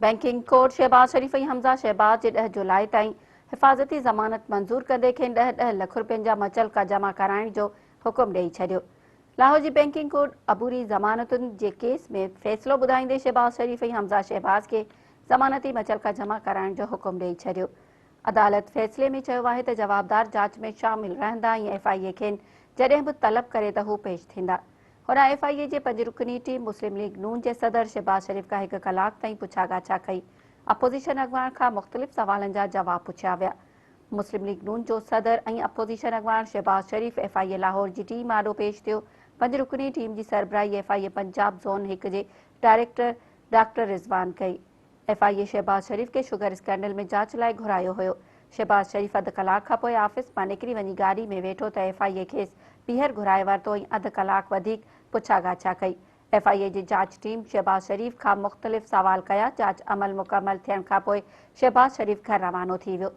Banking court Shahbaz شريف ۽ حمزه شهباز جي ڏهه جولاء تائين حفاظتي ضمانت منظور ڪندي کين ڏهه ڏهه لک رپين جا مچلڪا جمع ڪرائڻ جو حڪم ڏئي ڇڏيو. لاهور جي بئنڪنگ ڪورٽ عبوري ضمانتن جي ڪيس ۾ فيصلو ٻڌائيندي شهباز شريف ۽ حمزه شهباز کي ضمانتي مچلڪا جمع ڪرائڻ جو حڪم ڏئي ڇڏيو. عدالت فيصلي ۾ چيو آهي ته جوابدار جاچ ۾ شامل رهندا ۽ ايف I اي کين جڏهن به طلب ڪري ته هو پيش ٿيندا. هن ايف I اي جي پنج رڪني ٽيم مسلم ليگ نون جي صدر شهباز شريف کان هڪ ڪلاڪ تائين پڇا ڳاڇا ڪئي. اپوزيشن اڳواڻ کان مختلف سوالن جا جواب پڇيا ويا. مسلم ليگ نون جو صدر ۽ اپوزيشن اڳواڻ Shehbaz Sharif F I A Lahore جي ٽيم آڏو پيش ٿيو. پنج رڪني ٽيم جي سربراهي F I A Punjab zone هڪ جي ڊائريڪٽر ڊاڪٽر رضوان ڪئي. ايف I اي شهباز شريف کي شگر اسڪينڊل ۾ جاچ لاء گهرايو هيو. شهباز شريف اڌ ڪلاڪ کانپوء آفيس مان نڪري وڃي گاڏي ۾ ويٺو ته ايف I اي کيس ٻيهر گهرائي ورتو ۽ اڌ ڪلاڪ وڌيڪ پڇا ڳاڇا ڪئي. ايف I اي جي جاچ ٽيم شهباز شريف کان مختلف سوال ڪيا. جاچ عمل مڪمل ٿيڻ کانپوء شهباز شريف گهر روانو ٿي ويو.